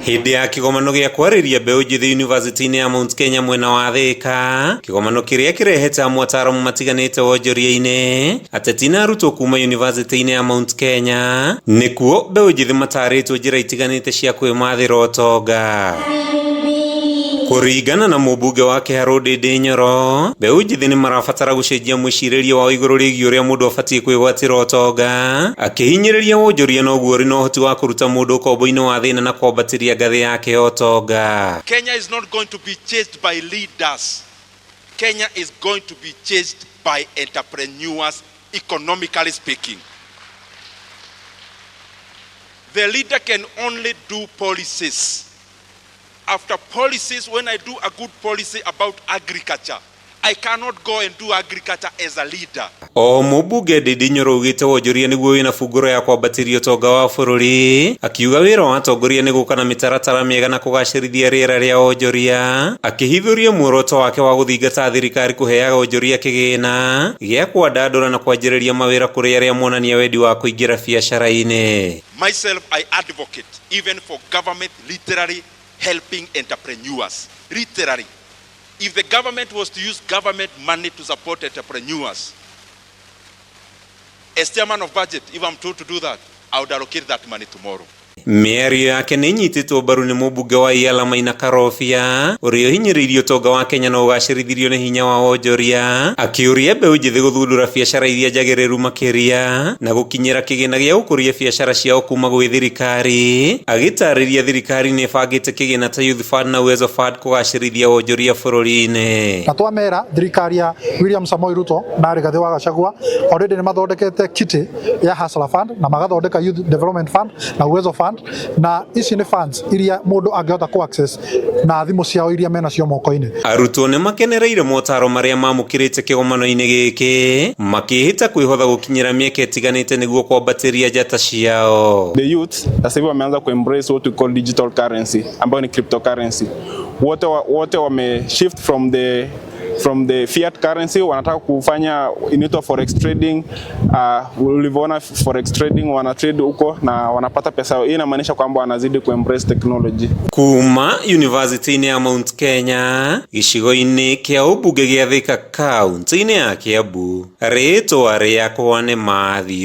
Hĩndĩ ya kĩgomano gĩa kwarĩria mbeũ njĩthĩ yunivasĩtĩ-inĩ ya Mount Kenya mwena wa Thĩka, kĩgomano kĩrĩa kĩrehete amwe ataaramu matiganĩte wonjoria-inĩ, ateti na arutwo kuma yunivasĩtĩ-inĩ ya Mount Kenya, nĩkuo mbeũ njĩthĩ matarĩtwo njĩra itiganĩte cia kwĩmathĩra ũtonga. Kũringana na mũmbunge wa Kĩharũ Ndĩndĩ Nyoro, mbeũ njĩthĩ nĩ marabatara gũcenjia mwĩcirĩrie wao igũrũ rĩgiĩ ũrĩa mũndũ abatiĩ kwĩgwatĩra ũtonga, akĩhinyĩrĩria wonjoria noguo ũrĩ na ũhoti wa kũruta mũndũ ũkombo-inĩ wa thĩna na kwambatĩria ngathĩ yake ya ũtonga. Kenya is not going to be chased by leaders. Kenya is going to be chased by entrepreneurs, economically speaking. The leader can only do policies. After policies, when I do a good policy about agriculture, I cannot go and do agriculture as a leader. O mũmbunge Ndindi Nyoro augĩte wonjoria nĩguo wĩna bungũro ya kwambatĩria ũtonga wa bũrũri, akiuga wĩra wa atongoria nĩ gũka na mĩtaratara mĩega na kũgacĩrithia rĩera rĩa wonjoria, akĩhithũria muoroto wake wa gũthingata thirikari kũheaga wonjoria kĩgĩna gĩa kwandandũra na kwanjĩrĩria mawĩra kũrĩ arĩa monania wendi wa kũingĩra biacara-inĩ. Myself, I advocate even for government literally helping entrepreneurs. Literally. If the government was to use government money to support entrepreneurs, as chairman of budget, if I'm told to do that, I would allocate that money tomorrow. Mĩario yake nĩ ĩnyitĩtwo mbaru nĩ mũmbunge wa Iala Maina Karobia ũrĩa ũhinyĩrĩirie ũtonga wa Kenya na ũgacĩrithirio nĩ hinya wa wonjoria, akĩũria mbeũ njĩthĩ gũthundũra biacara iria njagĩrĩru makĩria na gũkinyĩra kĩgĩna gĩa gũkũria biacara ciao kuma gwĩ thirikari, agĩtarĩria thirikari nĩ ĩbangĩte kĩgĩna ta Youth Fund na Uwezo Fund kũgacĩrithia wonjoria bũrũri-inĩ. Na twamera thirikari ya William Samoei Ruto na Rigathi wa Gachagua already nĩ mathondekete kitty ya Hustler Fund na magathondeka Youth Development Fund na Uwezo Fund, na ici nĩ funds iria mũndũ angĩhota ku access na thimũ ciao iria menacio moko-inĩ. Arutwo nĩ makenereire motaro marĩa mamũkĩrĩte kĩgomano-inĩ gĩkĩ, makĩhĩta kwĩhotha gũkinyĩra mĩeke ĩtiganĩte nĩguo kwambatĩria njata ciao. The youth sasa hivi wameanza ku embrace what we call digital currency ambayo ni cryptocurrency. Wote wame shift from the fiat currency, wanataka kufanya inaitwa forex trading. Ulivyoona forex trading, wana trade huko na wanapata pesa. Hii inamaanisha kwamba wanazidi ku embrace technology. Kuma yunivasĩtĩ-inĩ ya Mount Kenya, gĩcigo-inĩ kĩa ũmbunge gĩa Thika, kaunti-inĩ ya Kiambu, rĩtwa rĩakwa nĩ Matthew.